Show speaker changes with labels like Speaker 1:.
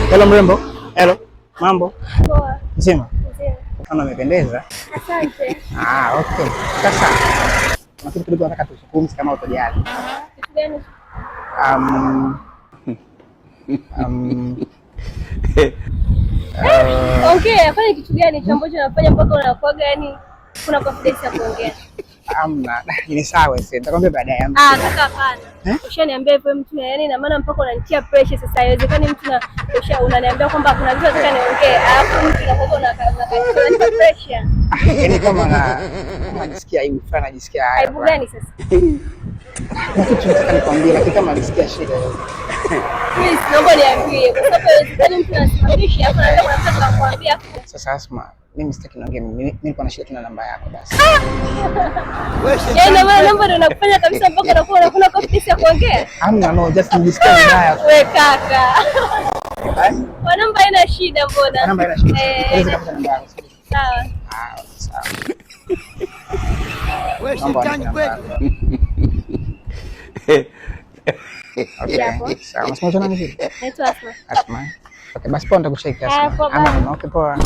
Speaker 1: Hello mrembo. Hello. Mambo?
Speaker 2: Poa.
Speaker 1: Mzima?
Speaker 2: Mzima.
Speaker 1: Kama umependeza.
Speaker 2: Asante.
Speaker 1: Ah, okay. Sasa kuna kitu kidogo nataka tuzungumze kama utojali.
Speaker 2: Kitu gani?
Speaker 1: Um, um,
Speaker 2: Ongea, kwani kitu gani cha ambacho unafanya mpaka unakuwaga yani kuna confidence ya kuongea?
Speaker 1: Amna, ni sawa sasa. Nitakwambia baadaye.
Speaker 2: Ah, kaka hapana.
Speaker 1: Eh?
Speaker 2: Ushaniambia hivyo mtu, yani ina maana mpaka unanitia pressure sasa. Haiwezekani mtu na unaniambia kwamba kuna vitu nataka niongee, alafu mtu unakuwa unanipa pressure.
Speaker 1: Yaani kama najisikia aibu fulani, najisikia haya.
Speaker 2: Aibu gani sasa?
Speaker 1: Kuna kitu nataka nikwambie, lakini kama najisikia shida.
Speaker 2: Please, naomba niambie kwa sababu haiwezekani mtu anasimamisha alafu anaambia kuna kitu nataka kuambia.
Speaker 1: Sasa Asma, mimi sitaki niongee, mimi nilikuwa na shida tu na namba yako basi.
Speaker 2: Yaani na maana namba ndio inakufanya kabisa mpaka unakuwa unakuna confidence ya kuongea?
Speaker 1: Hamna, no, just nijisikia vibaya.
Speaker 2: We kaka.
Speaker 1: Eh?
Speaker 2: Kwa namba haina shida mbona?
Speaker 1: Kwa namba haina shida.
Speaker 2: Eh,
Speaker 1: Eleza kabisa namba yako.
Speaker 2: Sawa.
Speaker 1: Ah, sawa.
Speaker 3: Wewe
Speaker 1: Naomba
Speaker 3: shetani
Speaker 1: unipe
Speaker 3: kweli.
Speaker 1: namba yako. Okay.
Speaker 2: Japo.
Speaker 1: Sawa, unasema unaitwa nani vile?
Speaker 2: Naitwa Asma.
Speaker 1: Asma. Okay, basi poa, nitakucheki
Speaker 2: Haya,
Speaker 1: Asma.
Speaker 2: poa,
Speaker 1: Ama
Speaker 2: bye.
Speaker 1: okay, poa.